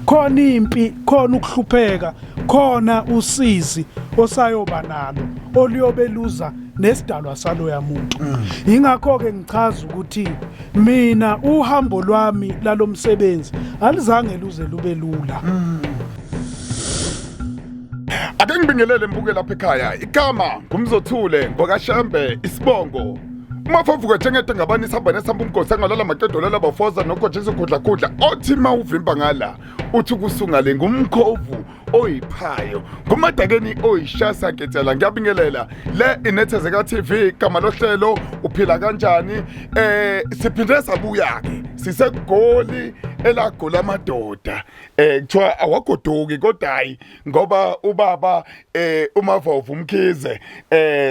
Khona impi, khona ukuhlupheka, khona usizi osayoba nalo oluyobe luza nesidalwa saloya muntu. Ingakho ke ngichaza ukuthi mina uhambo lwami lalomsebenzi alizange luze lube lula. Ake ngibingelele mbuke lapha ekhaya. Igama ngumzothule ngokaShembe isibongo. Umafavuka njengede ngabani sihamba nesihamba umgosi angalala maqedolela bafoza nokhoje izikhudlakhudla othi ma uvimba ngala uthi kusungale ngumkhovu oyiphayo ngumadakeni oyishasa nketsela. Ngiyabingelela, le inethezeka TV, igama lohlelo uphila kanjani. Siphinde sabuya ke siseGoli elagola amadoda, kuthiwa awagoduki kodwa hayi ngoba ubaba uMavovu uMkhize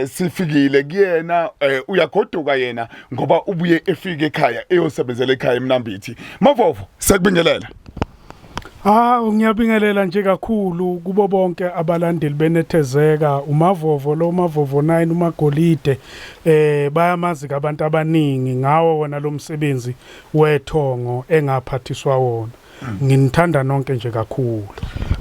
sifikile kuyena, uyagoduka yena ngoba ubuye efike ekhaya eyosebenzela ekhaya eMnambithi. Mavovu, sekubingelela. Ah, ngiyabingelela nje kakhulu kubo bonke abalandeli benethezeka. Umavovo lo, Mavovo 9, umagolide, bayamazi abantu abaningi ngawo wona lo msebenzi wethongo engaphathiswa wona. Nginithanda nonke nje kakhulu.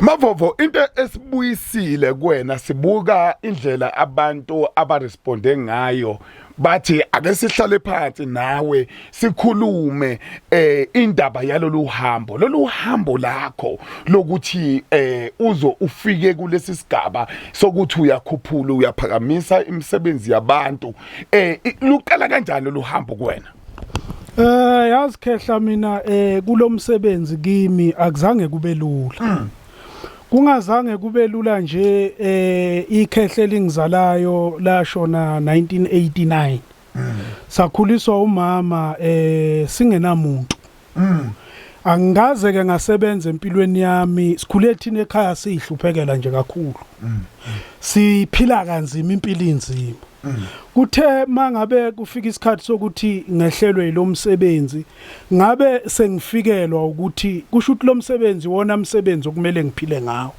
Mavovo, into esibuyisile kuwena, sibuka indlela abantu abaresponde ngayo, bathi ake sihlale phansi nawe sikhulume indaba yalolu hambo, lolu hambo lakho lokuthi uzo ufike kulesi sigaba sokuthi uyakhuphula, uyaphakamisa imisebenzi yabantu. Luqala kanjani lolu hambo kuwena? Yazi khehla, mina kulomsebenzi kimi akuzange kube lula. Kungazange kube lula nje, ikhehle lingizalayo lashona 1989. Sakhuliswa umama singenamuntu. Angikaze ke ngasebenza empilweni yami. Sikhule thina ekhaya sihluphekela nje kakhulu. Siphila kanzima, impilo inzima. Kuthe mangabe kufika isikhathi sokuthi ngehlelwe yilomsebenzi, ngabe sengifikelwa ukuthi kusho ukuthi lo msebenzi wona umsebenzi okumele ngiphile ngawo.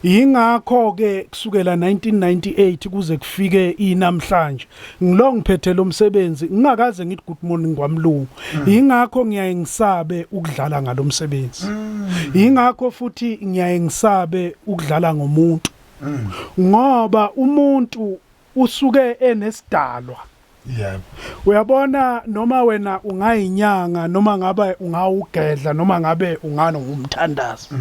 Yingakho ke kusukela 1998 kuze kufike inamhlanje ngilo ngiphethe lo msebenzi, ngingakaze ngithi good morning kwamlungu. Yingakho ngiyaye ngisabe ukudlala ngalomsebenzi. Yingakho futhi ngiyaye ngisabe ukudlala ngomuntu, ngoba umuntu usuke enesidalwa. Uyabona, noma wena ungayinyanga, noma ngabe ungawugedla, noma ngabe ungangumthandazo,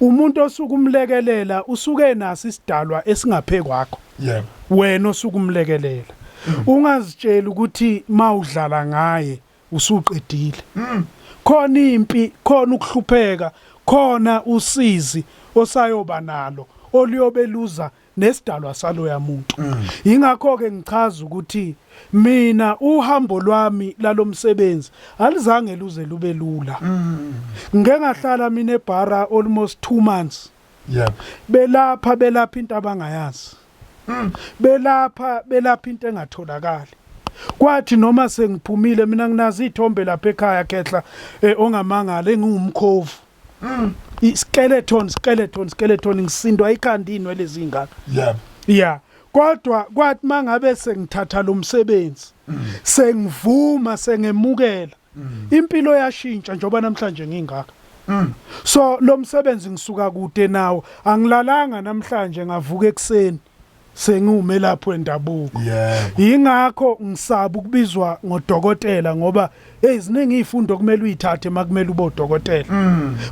umuntu osuke umlekelela usuke enaso isidalwa esingaphekwakho. Wena osuke umlekelela, ungazitsheli ukuthi mawudlala ngaye usuqedile. Khona impi, khona ukuhlupheka, khona usizi osayoba nalo oluyobe luza nesidalwa saloya muntu. Ingakho ke ngichaza ukuthi mina uhambo lwami lalomsebenzi alizange luze lube lula. Ngike ngahlala mina ebhara almost 2 months. Belapha belapha into abangayazi. Belapha belapha into engatholakali. Kwathi noma sengiphumile mina, nginazo izithombe lapha ekhaya khehla, ongamangala engingumkhovu. I-skeleton, skeleton, skeleton, ngisindwa ikhanda, inwele ezingaka. Yeah. Kodwa kwathi mangabe sengithatha lo msebenzi, sengivuma, sengemukela, impilo yashintsha njengoba namhlanje ngingaka. So lo msebenzi ngisuka kude nawo. Angilalanga namhlanje ngavuka ekseni sengiwumelaphi wendabuko. Yingakho ngisaba ukubizwa ngodokotela, ngoba hey, ziningi izifundo kumele uyithathe makumele ube udokotela.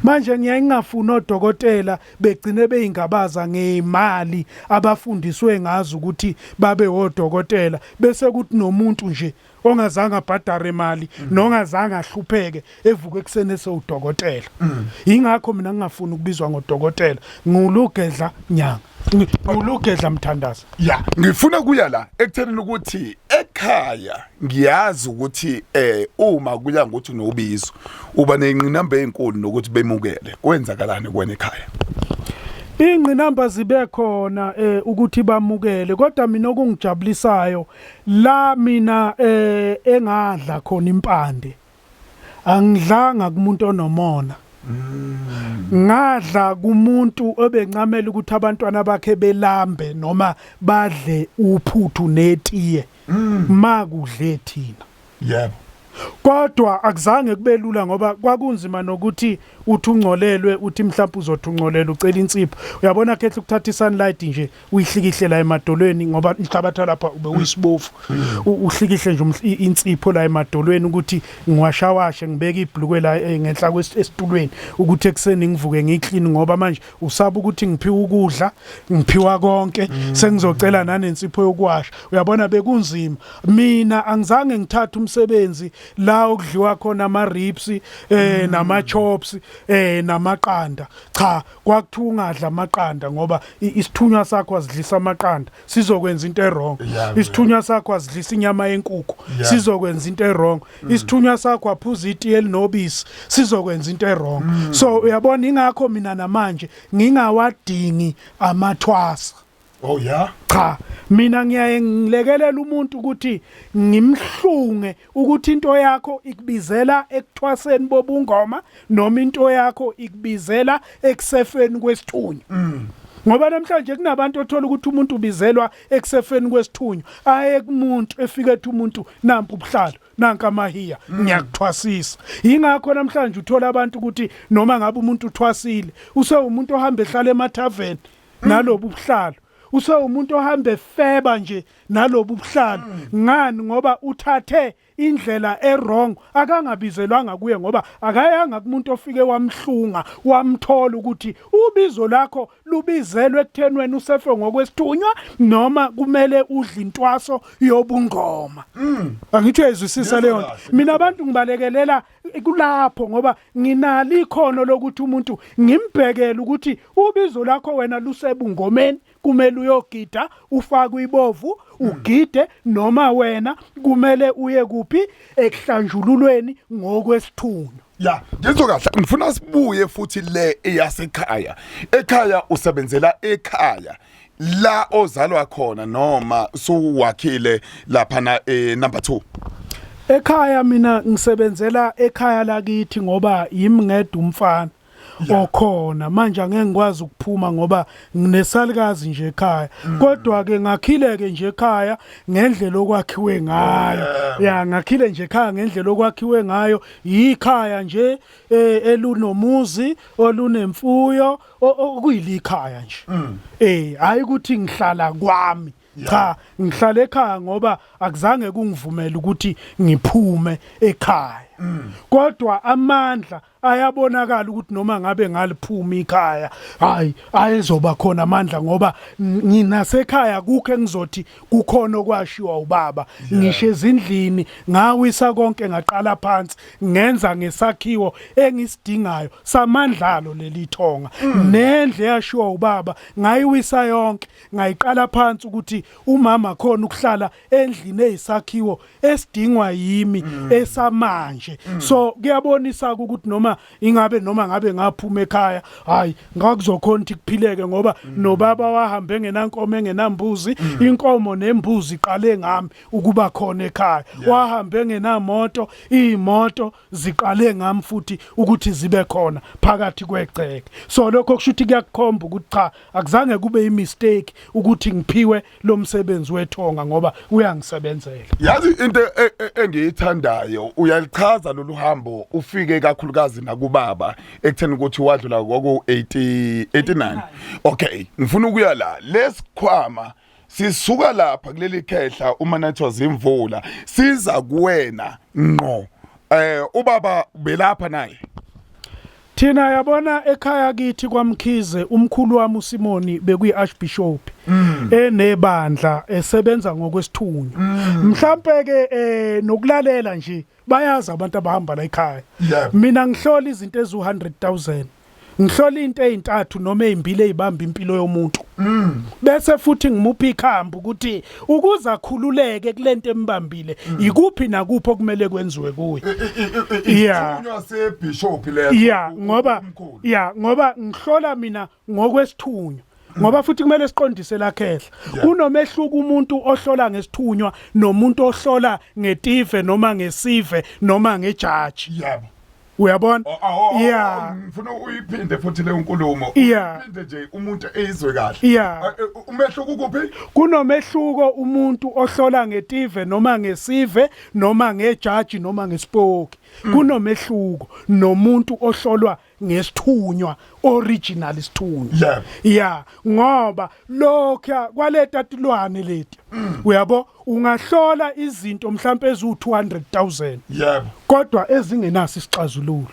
Manje ngiyaye ngingafuni odokotela begcine beyingabaza ngeimali abafundiswe ngazo ukuthi babe odokotela, bese kuthi nomuntu nje ongazange abhadare imali nongazange ahlupheke evuka ekuseni esewudokotela. Ingakho mina ngingafuni ukubizwa ngodokotela. Ngulugedla nyanga, ngulugedla mthandazo. Ya, ngifuna kuya la ekuthenini ukuthi ekhaya ngiyazi ukuthi uma kuya ngokuthi unobizo uba nengqinamba ezinkulu nokuthi bemukele. Kwenzakalani kuwena ekhaya? Ingqinamba zibe khona ukuthi bamukele, kodwa mina okungijabulisayo la, mina engadla khona impande, angidlanga kumuntu onomona. Ngadla kumuntu obencamela ukuthi abantwana bakhe belambe noma badle uphuthu netiye makudle thina. Kodwa akuzange kube lula ngoba kwakunzima nokuthi Uthi ungcolelwe, uthi mhlawumbe uzothi ungcolelwe ucela insipho. Uyabona khehle, ukuthatha isunlight nje uyihlikihle la emadolweni, ngoba inhlabathi lapha ube uyisibofu. Uhlikihle nje insipho la emadolweni, ukuthi ngiwashawashe, ngibeke ibhlukwe la ngenhla esitulweni, ukuthi ekuseni ngivuke ngiclean, ngoba manje usaba ukuthi ngiphiwa ukudla, ngiphiwa konke, sengizocela nanensipho yokuwasha. Uyabona, bekunzima. Mina angizange ngithathe umsebenzi la okudliwa khona ama ribs nama chops namaqanda. Cha, kwakuthiwa ungadla amaqanda, ngoba isithunywa sakho asidlisa amaqanda, sizokwenza into ewrong. Isithunywa sakho asidlisa inyama yenkukhu, sizokwenza into ewrong. Isithunywa sakho aphuza itiye elinobisi, sizokwenza into ewrong. So uyabona, ingakho mina namanje ngingawadingi amathwasa. Oh yeah. Cha, mina ngiyaye ngilekelela umuntu ukuthi ngimhlunge ukuthi into yakho ikubizela ekuthwaseni bobungoma, noma into yakho ikubizela ekusefeni kwesithunywa. Ngoba namhlanje kunabantu othola ukuthi umuntu ubizelwa ekusefeni kwesithunywa, aye kumuntu, efike ethi umuntu, "Nampu ubuhlalo, nanka amahiya, ngiyakuthwasisa." Yingakho namhlanje uthola abantu ukuthi noma ngabe umuntu uthwasile, usewumuntu ohamba ehlala emathaveni nalobu buhlalo, usewumuntu ohamba efeba nje nalobu buhlalo. Ngani? Ngoba uthathe indlela ewrong, akangabizelwanga kuye, ngoba akayanga kumuntu ofike wamhlunga, wamthola ukuthi ubizo lakho lubizelwe ekutheni wena usefe ngokwesithunywa, noma kumele udle intwaso yobungoma. Angithi uyayizwisisa leyo nto? Mina abantu ngibalekelela kulapho, ngoba nginalo ikhono lokuthi umuntu ngimbhekele ukuthi ubizo lakho wena lusebungomeni, kumele uyogida, ufake ibovu ugide, noma wena kumele uye kuphi, ekuhlanjululweni ngokwesithunywa. Ya, ngizwe kahle. Ngifuna sibuye futhi le eyasekhaya. Ekhaya usebenzela ekhaya la ozalwa khona, noma suwakhile lapha na number 2? Ekhaya, mina ngisebenzela ekhaya lakithi, ngoba yimi ngedwa umfana okhona manje. Angeke ngikwazi ukuphuma ngoba nginesalukazi nje ekhaya. Kodwa ke ngakhile ke nje ekhaya ngendlela okwakhiwe ngayo. Ya, ngakhile nje ekhaya ngendlela okwakhiwe ngayo. Yikhaya nje elunomuzi olunemfuyo, okuyilikhaya nje. Hayi ukuthi ngihlala kwami. Cha, ngihlala ekhaya ngoba akuzange kungivumele ukuthi ngiphume ekhaya. Kodwa amandla ayabonakala ukuthi noma ngabe ngaliphuma ikhaya, hayi, ayezoba khona amandla, ngoba nginasekhaya kukho engizothi kukhona okwashiwa ubaba. Ngisho ezindlini ngawisa konke, ngaqala phansi, ngenza ngesakhiwo engisidingayo samandlalo leli thonga. Nendle yashiwa ubaba ngayiwisa yonke, ngayiqala phansi, ukuthi umama khona ukuhlala endlini eyisakhiwo esidingwa yimi esamanje. So kuyabonisa ukuthi noma ingabe noma ngabe ngaphuma ekhaya, hayi, ngakuzokhona ukuthi kuphileke, ngoba nobaba wahambe engenankomo, engenambuzi. Inkomo nembuzi iqale ngami ukuba khona ekhaya. Wahambe engenamoto, iy'moto ziqale ngami futhi ukuthi zibe khona phakathi kwegceke. So lokho kusho ukuthi kuyakukhomba ukuthi cha, akuzange kube imistake ukuthi ngiphiwe lo msebenzi wethonga, ngoba uyangisebenzela. Yazi, into engiyithandayo, uyalichaza lolu hambo, ufike kakhulukazi nakubaba ekutheni ukuthi wadlula kwaku 80 89. Okay, ngifuna ukuya la, lesikhwama sisuka lapha kuleli khehla uma nathwa zimvula, siza kuwena ngqo. Ubaba belapha naye? Thina, yabona, ekhaya kithi kwaMkhize, umkhulu wami uSimoni bekuyi archbishop enebandla, esebenza ngokwesithunywa. Mhlambe ke nokulalela nje bayazi abantu abahamba la ekhaya. Mina ngihlola izinto ezu 100,000, ngihlola into ezintathu noma ezimbili ezibamba impilo yomuntu, bese futhi ngimupha ikhambi ukuthi ukuze akhululeke kulento embambile, ikuphi nakuphi okumele kwenziwe kuye. Yeah. Isithunywa sebishop leso? Ya, ngoba Umkhulu. Ya, ngoba ngihlola mina ngokwesithunywa, ngoba futhi kumele siqondise la khehla, kunomehluko umuntu ohlola ngesithunywa nomuntu ohlola ngetive noma ngesive noma ngejaji. Uyabona? Oh, Yeah. Ngifuna uyiphinde futhi leyo nkulumo. Uyiphinde nje umuntu eyizwe kahle. Umehluko ukuphi? Kunomehluko umuntu ohlola ngetive noma ngesive noma ngejaji noma ngesipoki, kunomehluko nomuntu ohlolwa ngesithunywa, original isithunywa. Yebo. Ya, ngoba lokho kwaleta tilwane leti, uyabo, ungahlola izinto mhlawumbe eziwu 200,000 kodwa ezingenaso isixazululo.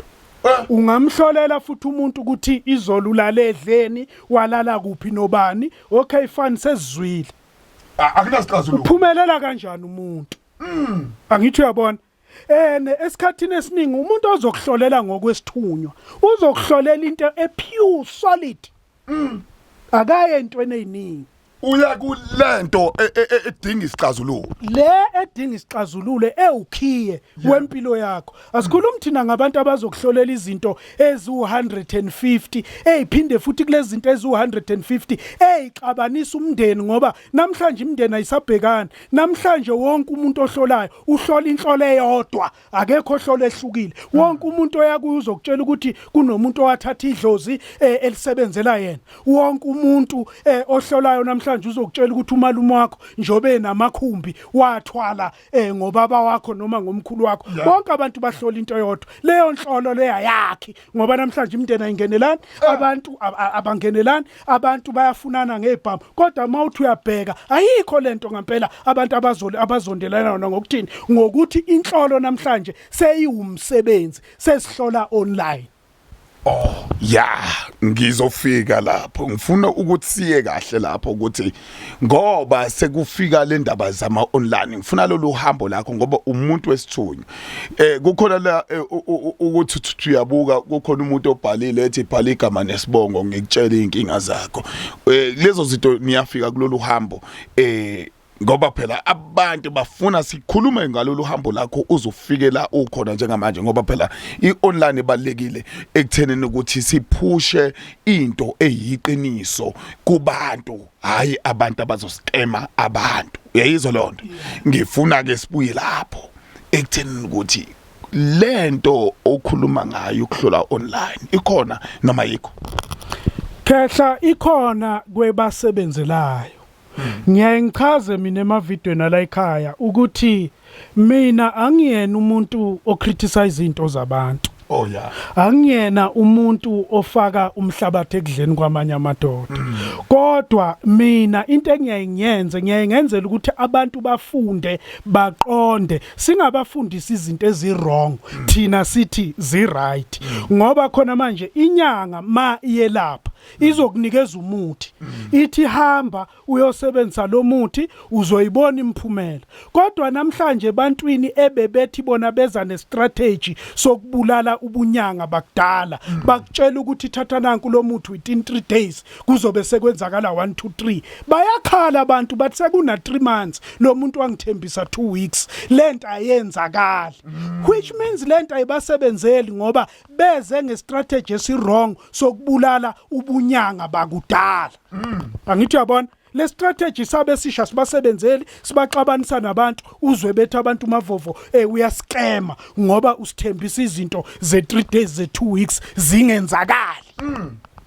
Ungamhlolela futhi umuntu ukuthi izolo ulale edleni, walala kuphi nobani. Okay, fine, sesizwile. Akunasixazululo. Uphumelela kanjani umuntu? Angithi uyabona, ene esikhathini esiningi umuntu ozokuhlolela ngokwesithunywa uzokuhlolela into epure solid, akaye entweni eziningi. Uya kulento edinga isixazululo. Le edinga isixazululo, ewukhiye wempilo yakho. Asikhulumi thina ngabantu abazokuhlolela izinto eziwu-150, eyiphinde futhi kulezi zinto eziwu-150 eyixabanisa umndeni, ngoba namhlanje imindeni ayisabhekani. Namhlanje wonke umuntu ohlolayo uhlola inhlolo eyodwa, akekho ohlolo ehlukile. Wonke umuntu oyakuye uzokutshela ukuthi kunomuntu owathatha idlozi elisebenzela yena. Wonke umuntu ohlolayo namhlanje uzokutshela ukuthi umalume wakho njobe namakhumbi wathwala ngobaba wakho noma ngomkhulu wakho. Bonke abantu bahlola into eyodwa. Leyo nhlolo leya yakhe, ngoba namhlanje imindeni ayingenelani, abantu abangenelani, abantu bayafunana ngebhamu. Kodwa uma uthi uyabheka, ayikho lento ngempela. Abantu abazondelana yona ngokuthini? Ngokuthi inhlolo namhlanje seyiwumsebenzi, sesihlola online. Oh ya, ngizofika lapho. Ngifuna ukuthi siye kahle lapho, ukuthi ngoba sekufika le ndaba zama online, ngifuna lolu hambo lakho ngoba umuntu wesithunywa. Kukhona la ukuthi uthi uyabuka, kukhona umuntu obhalile ethi, "Bhala igama nesibongo, ngikutshela inkinga zakho." Lezo zinto niyafika kulolu hambo, ngoba phela abantu bafuna sikhulume ngalolu hambo lakho uzofikela ukhona njengamanje, ngoba phela i-online ibalekile ekuthenini ukuthi siphushe into eyiqiniso kubantu, hayi abantu abazoskema abantu. Uyayizwa lonto? Ngifuna ke sibuye lapho ekuthenini ukuthi lento okhuluma ngayo, ukuhlola online, ikhona noma yikho? Khehla, ikhona kwebasebenzelayo. Ngiyaye ngichaze mina emavidweni ala ekhaya ukuthi mina angiyena umuntu ocriticize izinto zabantu. Oh yeah. Angiyena umuntu ofaka umhlabathi ekudleni kwamanye amadoda. Kodwa mina into engiyaye ngiyenze, ngiyaye ngenzela ukuthi abantu bafunde, baqonde, singabafundisi izinto ezi-wrong, thina sithi zi-right. Ngoba khona manje inyanga ma iyelapha izokunikeza umuthi, ithi hamba uyosebenzisa lo muthi, uzoyibona imiphumela. Kodwa namhlanje ebantwini ebebethi bona beza nestrategy sokubulala ubunyanga bakudala, bakutshela ukuthi thatha nanku lo muthi, within 3 days kuzobe sekwenzakala 1 2 3. Bayakhala abantu, bathi sekuna 3 months, lo muntu wangithembisa 2 weeks, lento ayenzakali, which means lento ayibasebenzeli ngoba beze ngestrategy esi-wrong sokubulala ubunyanga bakudala. Angithi uyabona, le strategy sabe sisha sibasebenzeli, sibaxabanisa nabantu. Uzwe bethi abantu, "Mavovo uyaskema ngoba usithembisa izinto ze 3 days, ze 2 weeks, zingenzakali."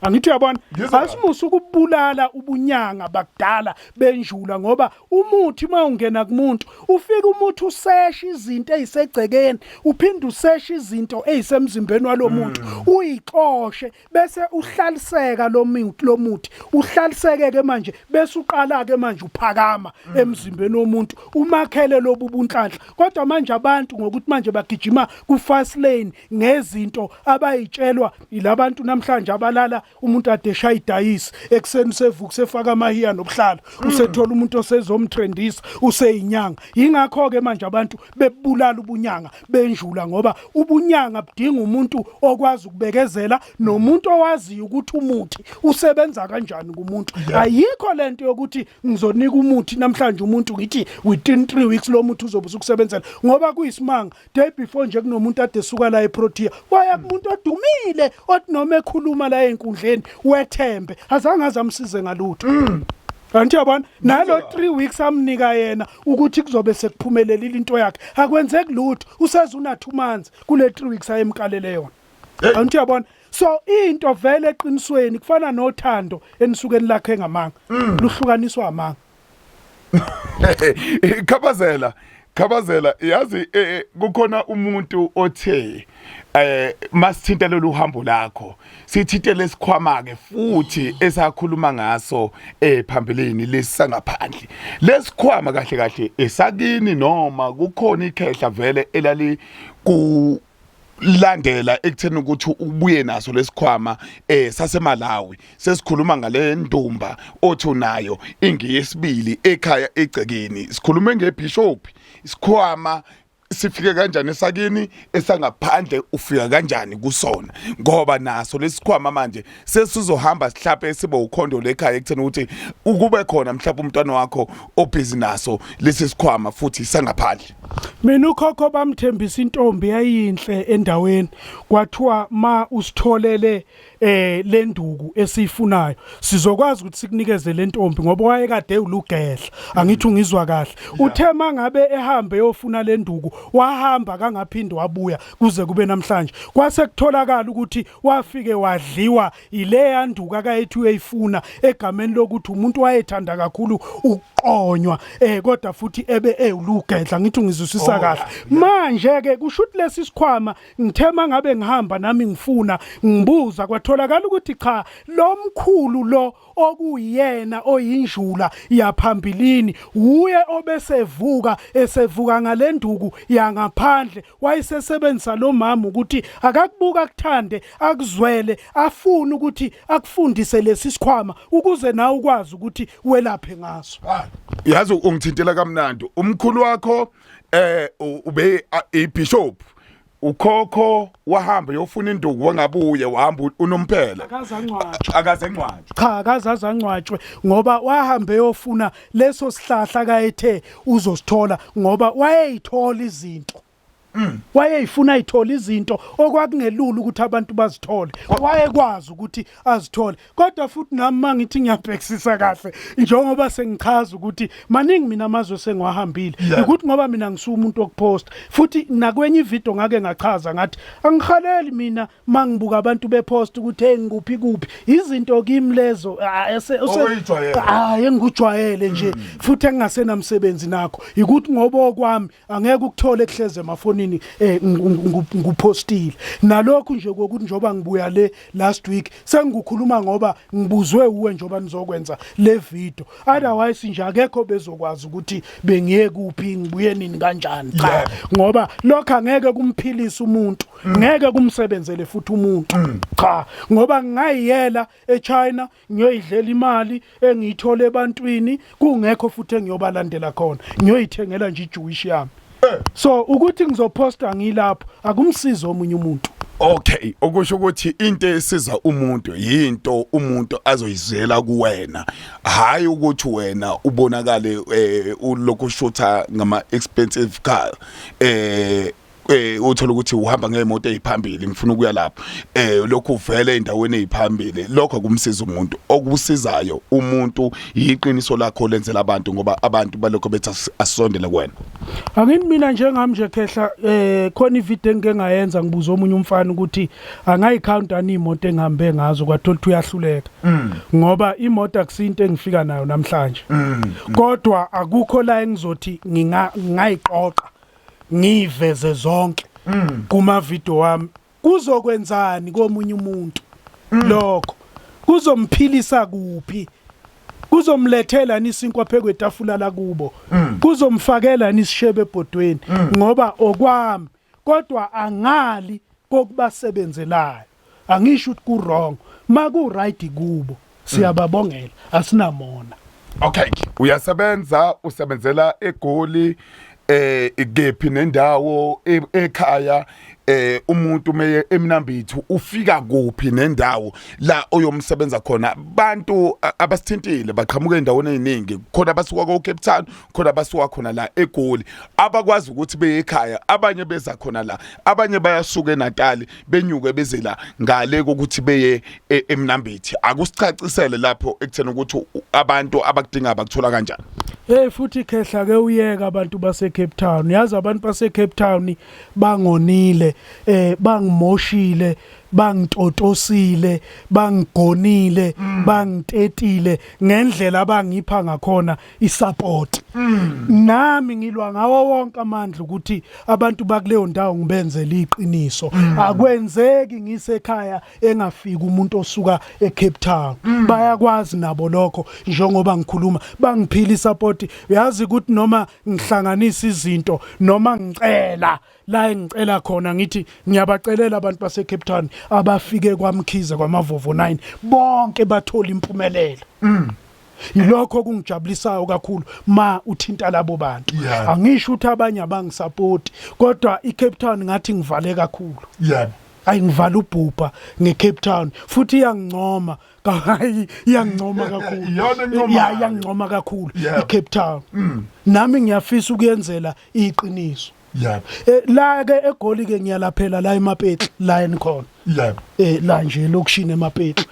Angithi uyabona? Ngizwa. Asimusa ukubulala ubunyanga bakudala benjula, ngoba umuthi mawungena kumuntu, ufika umuthi usesha izinto ezisegcekeni, uphinde usesha izinto ezisemzimbeni walomuntu, uyixoshe, bese uhlaliseka lo muthi. Uhlaliseke ke manje, bese uqala ke manje uphakama emzimbeni womuntu, umakhele lobu bunhlanhla. Kodwa manje abantu ngokuthi manje bagijima ku fast lane ngezinto abayitshelwa yilabantu namhlanje abalala umuntu ade eshaya idayisi ekuseni, sevuka sefaka amahiya nobuhlalo, usethola umuntu osezomtrendisa, useyinyanga. Yingakho ke manje abantu bebulala ubunyanga benjula, ngoba ubunyanga budinga umuntu okwazi ukubekezela nomuntu owaziyo ukuthi umuthi usebenza kanjani kumuntu. Ayikho lento yokuthi ngizonika umuthi namhlanje umuntu, ngithi within 3 weeks lo muthi uzobe usukusebenzela, ngoba kuyisimanga, day before nje kunomuntu ade suka la eProtea, waya kumuntu odumile othi noma ekhuluma la enkundleni wethembe, azange azamsize ngalutho. Anti yabona, nalo 3 weeks amnika yena ukuthi kuzobe sekuphumelelile into yakhe, akwenzeki lutho. Useze una 2 months kule 3 weeks ayemkalele yona. Anti yabona, so into vele eqinisweni kufana nothando enisukeni lakhe ngamanga, luhlukaniswa amanga. Khabazela. Khabazela, yazi, kukhona umuntu othe masithinta lolu hambo lakho, sithinte lesikhwama ke futhi esakhuluma ngaso phambilini, lesangaphandle. Lesikhwama kahle kahle esakini noma kukhona ikhehla vele elali ku landela ekutheni ukuthi ubuye naso lesikhwama saseMalawi? Sesikhuluma ngale ndumba othi unayo ingiyesibili ekhaya egcekeni, sikhulume ngebishop. Isikhwama sifike kanjani esakini esangaphandle? Ufika kanjani kusona? Ngoba naso lesikhwama manje sesizohamba sihlape sibe ukhondo lekhaya ekutheni ukuthi ukube khona mhlawumbe umntwana wakho obhizi naso lesi sikhwama futhi sangaphandle. Mina ukhokho bamthembisa intombi yayinhle endaweni, kwathiwa ma usitholele lenduku esiyifunayo sizokwazi ukuthi sikunikeze lentombi, ngoba wayekade ulugehla, angithi ungizwa kahle? Uthe mangabe ehambe yofuna lenduku, wahamba kangaphindi wabuya kuze kube namhlanje. Kwase kutholakala ukuthi wafike wadliwa ileya nduku akayethi uyayifuna, egameni lokuthi umuntu wayethanda kakhulu ukuqonywa, kodwa futhi ebe ewulugedla, ngithi ungizwisisa kahle? Manje ke kusho ukuthi lesi sikhwama, ngithe mangabe ngihamba nami ngifuna ngibuza, kwatholakala ukuthi cha, lo mkhulu lo okuyena oyinjula yaphambilini uye obesevuka esevuka ngalenduku yangaphandle, wayesesebenzisa lo mama ukuthi akakubuka, akuthande, akuzwele, afune ukuthi akufundise lesi sikhwama ukuze nawe ukwazi ukuthi welaphe ngaso. Yazi, ungithintela kamnandi. Umkhulu wakho ube ibishop, ukhokho wahamba yofuna induku, wangabuye, wahamba unomphela. Akazangcwatshwa. Akaze ngcwatshwa. Cha, akazazangcwatshwe, ngoba wahambe yofuna leso sihlahla kayethe uzosithola, ngoba wayeyithola izinto, wayeyifuna ayithola izinto okwakungelula ukuthi abantu bazithole, wayekwazi ukuthi azithole. Kodwa futhi nami mangithi ngiyabhekisisa kahle, njengoba sengichaza ukuthi maningi mina amazwe sengiwahambile, ukuthi ngoba mina ngisuka umuntu wokupost, futhi nakwenye ivideo ngake ngachaza ngathi angihaleli mina mangibuka abantu bepost ukuthi hey, ngikuphi kuphi, izinto kimi lezo Oyijwayele. Ah, engikujwayele nje futhi engingasenamsebenzi nakho, ukuthi ngoba okwami angeke ukuthole kuhleze emafonini ngupostile. Nalokhu nje kokuthi njoba ngibuya le last week, sengikukhuluma ngoba ngibuzwe uwe njoba nizokwenza le video, otherwise nje akekho bezokwazi ukuthi bengiye kuphi, ngibuye nini, kanjani. Cha, ngoba lokho angeke kumphilisa umuntu, ngeke kumsebenzele futhi umuntu. Cha, ngoba ngingayiyela eChina ngiyoyidlela imali engiyithole ebantwini, kungekho futhi engiyobalandela khona, ngiyoyithengela nje iJewish yami. So ukuthi ngizoposta ngilapho akumsiza omunye umuntu. Okay, okusho ukuthi into esiza umuntu yinto umuntu azoyizela kuwena, hayi ukuthi wena ubonakale ulokhu shutha ngama expensive car, uthola ukuthi uhamba ngemoto eziphambili, ngifuna ukuya lapho, lokhu uvele endaweni eziphambili. Lokho kumsiza umuntu. Okusizayo umuntu yiqiniso lakho lenzela abantu, ngoba abantu balokho bethi asondele kuwena. Angini mina njengami nje khehla, khona ivideo engike ngayenza, ngibuza omunye umfana ukuthi angayikhawunta ani imoto engihambe ngazo, kwathola ukuthi uyahluleka, ngoba imoto akusinto engifika nayo namhlanje, kodwa akukho la engizothi ngingayiqoqa ngiyiveze zonke kuma video wami. Kuzokwenzani komunye umuntu lokho? Kuzomphilisa kuphi? Kuzomlethela isinkwa phekwe etafula lakubo? Kuzomfakela isishebe ebhodweni? Ngoba okwami, kodwa angali kokubasebenzelayo. Angisho ukuthi ku wrong, maku right kubo siyababongela, asinamona. Okay, uyasebenza, usebenzela eGoli, kephi nendawo ekhaya? Umuntu meye eMnambithi ufika kuphi nendawo la oyomsebenza khona? Bantu abasithintile baqhamuka endaweni eziningi, khona basuka ko Cape Town, khona basuka khona la eGoli, abakwazi ukuthi beye ekhaya, abanye beza khona la, abanye bayasuka eNatal benyuke beze la ngale kokuthi beye eMnambithi. Akusicacisele lapho ekutheni ukuthi abantu abakudinga bakuthola kanjani. Hey, futhi khehla ke, uyeka abantu base Cape Town. Yazi, abantu base Cape Town bangonile, bangimoshile. Bangitotosile, bangigonile, bangitetile ngendlela abangipha ngakhona isupport. Nami ngilwa ngawo wonke amandla ukuthi abantu bakuleyo ndawo ngibenzele iqiniso. Akwenzeki ngisekhaya engafiki umuntu osuka eCape Town. Bayakwazi nabo lokho njengoba ngikhuluma, bangiphila isupport. Uyazi ukuthi noma ngihlanganisa izinto noma ngicela la engicela khona, ngithi ngiyabacelela abantu base Cape Town abafike kwaMkhize kwaMavovo 9 bonke bathola impumelelo. Yilokho okungijabulisayo kakhulu ma uthinta labo bantu. Angisho ukuthi abanye abangisapoti, kodwa iCape Town ngathi ngivale kakhulu. Ayi, ngivala ubhubha ngeCape Town futhi iyangincoma, hayi, iyangincoma kakhulu. Iyona encomayo. Ya, iyangincoma kakhulu iCape Town. Nami ngiyafisa ukuyenzela iqiniso. La ke eGoli ke ngiyalaphela la eMapetla la enikhona. La nje elokishini eMapetla.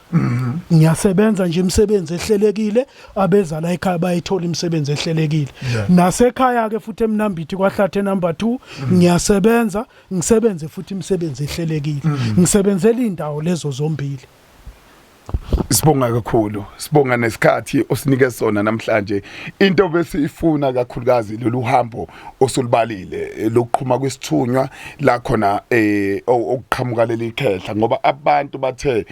Ngiyasebenza nje imisebenzi ehlelekile, abeza la ekhaya bayithola imisebenzi ehlelekile. Nasekhaya ke futhi eMnambithi kwaHlathe number 2 ngiyasebenza, ngisebenze futhi imisebenzi ehlelekile. Ngisebenzela indawo lezo zombili. Sibonga kakhulu, sibonga nesikhathi osinike sona namhlanje. Into besifuna kakhulukazi lolu hambo osulubalile lokuqhuma kwesithunywa la khona okuqhamuka leli khehla, ngoba abantu bathe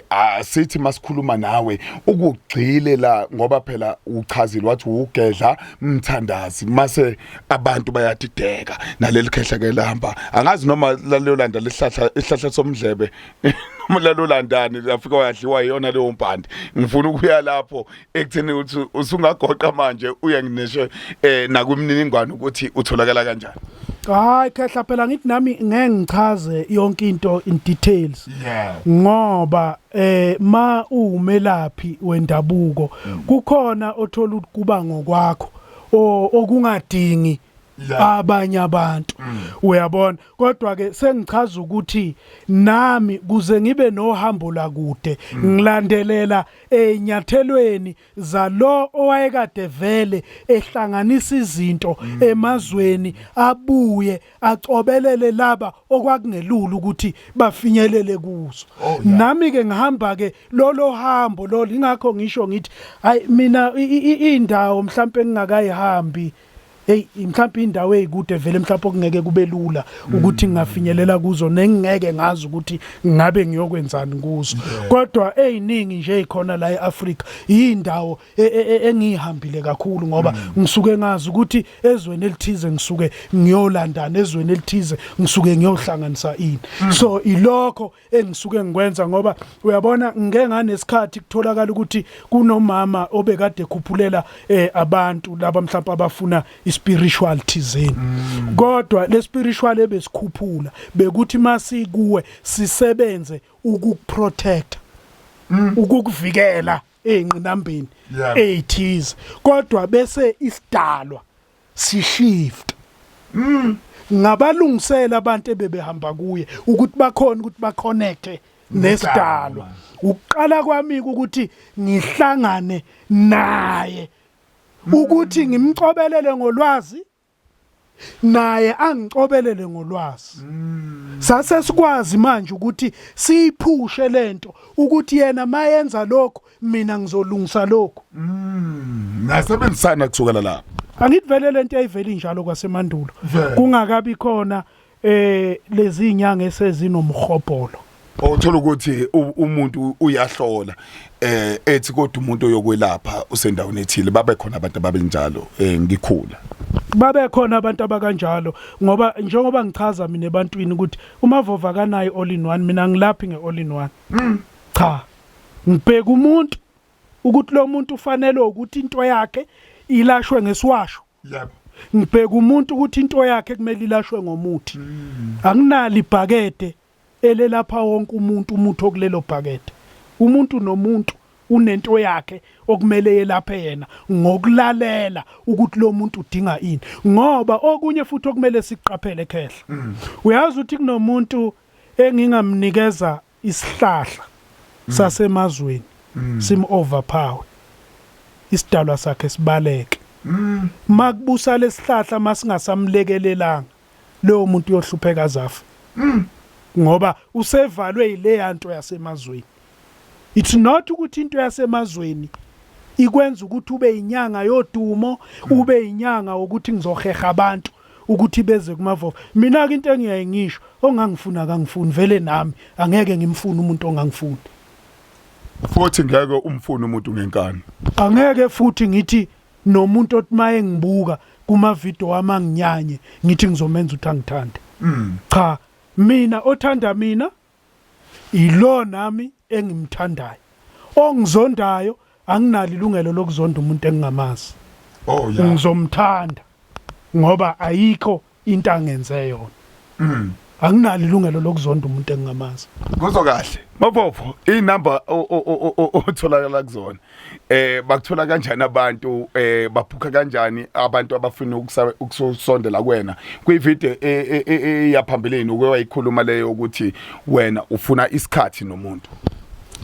asithi masikhuluma nawe ukugxile la, ngoba phela uchazile wathi ugedla mthandazi, mase abantu bayadideka naleli khehla ke lihamba, angazi noma lalolanda lihlahla, isihlahla somdlebe noma lalolandani, lafika wayadliwa iyona leyo mpande. Ngifuna ukuya lapho ekutheni ukuthi usungagoqa manje uye ngineshe nakwimininingwane ukuthi utholakala kanjani. Hayi khehla, phela ngithi nami ngeke ngichaze yonke into in details ngoba ma uwumelaphi wendabuko kukhona othola ukuba ngokwakho okungadingi abanye abantu, uyabona. Kodwa ke sengichaza ukuthi nami kuze ngibe nohambo lakude ngilandelela enyathelweni zalo owayekade vele ehlanganisa izinto emazweni, abuye acobelele laba okwakungelula ukuthi bafinyelele kuzo. Nami ke ngihamba ke lolo hambo lolo, ingakho ngisho ngithi hayi, mina indawo mhlambe engingakayihambi, hey, mhlawumbe indawo ezikude vele mhlawumbe okungeke kube lula ukuthi ngingafinyelela kuzo nengeke ngazi ukuthi ngabe ngiyokwenzani kuzo, kodwa eziningi nje ezikhona la eAfrika indawo engihambile kakhulu, ngoba ngisuke ngazi ukuthi ezweni elithize ngisuke ngiyolandana, ezweni elithize ngisuke ngiyohlanganisa ini. So ilokho engisuke ngikwenza, ngoba uyabona ngike nganesikhathi kutholakala ukuthi kunomama obekade ekhuphulela abantu laba mhlawumbe abafuna ispiritual thizeni, kodwa le spiritual ebesikhuphula bekuthi masikuwe sisebenze ukukuprotect, ukukuvikela eyinqinambeni eyithize, kodwa bese isidalwa sishift. Ngabalungisela abantu ebebehamba kuye ukuthi bakhona ukuthi baconnecte nesidalwa. Ukuqala kwami ukuthi ngihlangane naye, ukuthi ngimcobelele ngolwazi, naye angicobelele ngolwazi, sase sikwazi manje ukuthi siyiphushe lento, ukuthi yena mayenza lokho mina ngizolungisa lokho. Nasebenzisana kusukela lapho. Angithi vele lento yayivela injalo kwasemandulo, Vele. kungakabi khona lezi inyanga esezinomhobholo. Othola ukuthi umuntu uyahlola ethi kodwa umuntu oyokwelapha usendaweni ethile, babe khona abantu ababenjalo ngikhula. Babe khona abantu abakanjalo, ngoba njengoba ngichaza mina ebantwini ukuthi uMavova kanayo all in one, mina ngilaphi nge all in one. Cha, ngibheka umuntu ukuthi lo muntu ufanele ukuthi into yakhe ilashwe ngesiwasho. Ngibheka umuntu ukuthi into yakhe kumele ilashwe ngomuthi. Anginalo ibhakede elelapha wonke umuntu umuthi okulelo bhakede. Umuntu nomuntu unento yakhe okumele yelaphe yena ngokulalela ukuthi lo muntu udinga ini, ngoba okunye futhi okumele siqaphele khehla, uyazi ukuthi kunomuntu engingamnikeza isihlahla sasemazweni sim overpower, isidalwa sakhe sibaleke. Makubusa lesihlahla masingasamlekelelanga, leyo muntu uyohlupheka azafa. Ngoba usevalwe yileya nto yasemazweni. It's not ukuthi into yasemazweni ikwenza ukuthi ube inyanga yodumo, ube inyanga ukuthi ngizoheha abantu ukuthi beze kumavovo. Mina ke into engiyaye ngisho, ongangifuni akangifuni vele, nami angeke ngimfune umuntu ongangifuni. Futhi ngeke umfune umuntu ngenkani. Angeke futhi ngithi nomuntu othi maye ngibuka kuma video wami anginyanye, ngithi ngizomenza ukuthi angithande. Cha, mina othanda mina ilo nami engimthandayo. Ongizondayo, anginalo ilungelo lokuzonda umuntu engingamazi. Oh yeah. Ngizomthanda ngoba ayikho into angenze yona. Anginalo ilungelo lokuzonda umuntu engingamazi. Kuzwa kahle. Mavovo, inamba otholakala kuzona. Bakuthola kanjani abantu, baphukha kanjani abantu abafuna ukusondela kuwena? Kwi-video eyaphambilini uke wayikhuluma leyo ukuthi wena ufuna isikhathi nomuntu.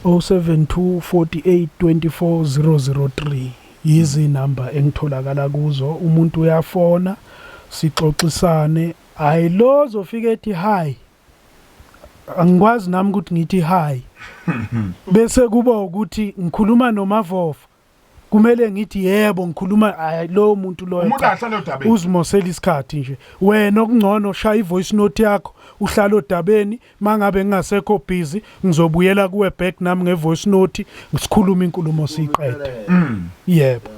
072 48 24 003 yizi number engitholakala kuzo. Umuntu uyafona, sixoxisane. Hayi, lo zofika ethi hi, angikwazi nami ukuthi ngithi hi, bese kuba ukuthi ngikhuluma noMavovo, kumele ngithi yebo ngikhuluma. Hayi, lo muntu loyo Umuntu ahlale odabeni. Uzimosela isikhathi nje wena. Okungcono shaya ivoice note yakho, uhlala odabeni. Mangabe ngingasekho busy, ngizobuyela kuwe back nami ngevoice note, sikhuluma inkulumo siyiqede. Yebo.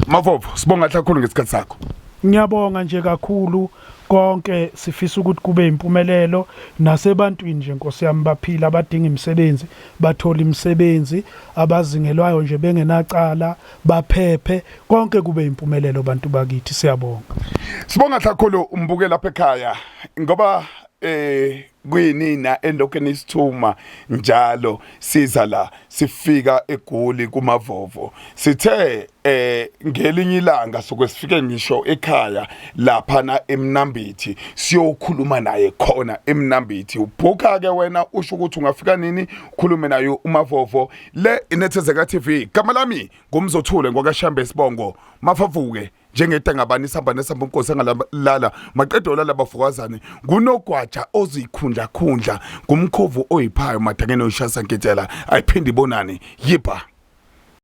Mavovo, sibonga kakhulu ngesikhathi sakho. Ngiyabonga nje kakhulu. Konke sifisa ukuthi kube impumelelo nasebantwini nje, Nkosi yami, baphila, abadinga imisebenzi bathola imisebenzi, abazingelwayo nje bengenacala baphephe, konke kube impumelelo bantu bakithi. Siyabonga. Sibonga kakhulu umbuke lapha ekhaya, ngoba kuyinina elokhu nisithuma njalo. Siza la, sifika eGoli kuMavovo. Sithe ngelinye ilanga soke sifike ngisho ekhaya lapha na eMnambithi, siyokhuluma naye khona eMnambithi. Ubhuka ke wena, usho ukuthi ungafika nini ukhulume naye uMavovo. Le iNethezeka TV, gama lami nguMzothule ngwakaShambe isibongo. Mafavuke njengetangabani isihamba nesihamba umkhosi angalala maqedwe olala bafokazane, kunogwaja ozikhundla khundla, ngumkhovu oyiphayo madakeni oyishasa nketshela ayiphinde ibonane. Yipha.